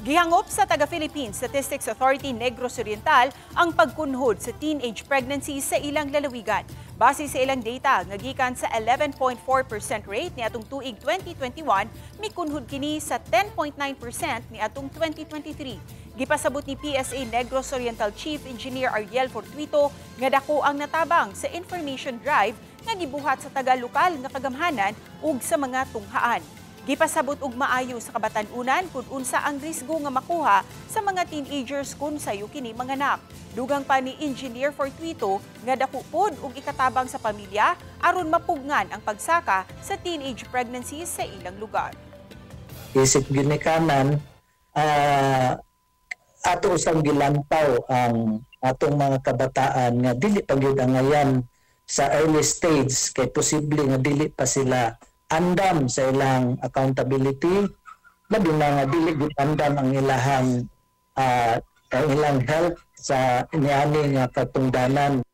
Gihangop sa taga Philippine Statistics Authority Negros Oriental ang pagkunhod sa teenage pregnancy sa ilang lalawigan. Base sa ilang data nga gikan sa 11.4% rate niadtong tuig 2021, mikunhod kini sa 10.9% niadtong 2023. Gipasabot ni PSA Negros Oriental Chief Engineer Ariel Fortuito nga dako ang natabang sa information drive nga gibuhat sa taga lokal nga kagamhanan ug sa mga tunghaan. Gipasabot og maayo sa kabatan-unan kung unsa ang risgo nga makuha sa mga teenagers kung sayo kini manganak. Dugang pa ni Engineer Fortuito nga dako pod og ikatabang sa pamilya aron mapugngan ang pagsaka sa teenage pregnancies sa ilang lugar. Isip ginikanan, ato usang gilantaw ang atong mga kabataan nga dili pa gyud angayan sa early stage kay posible nga dili pa sila andam sa ilang accountability, labi na nga dili gyud andam ang ilang health sa niani nga katungdanan.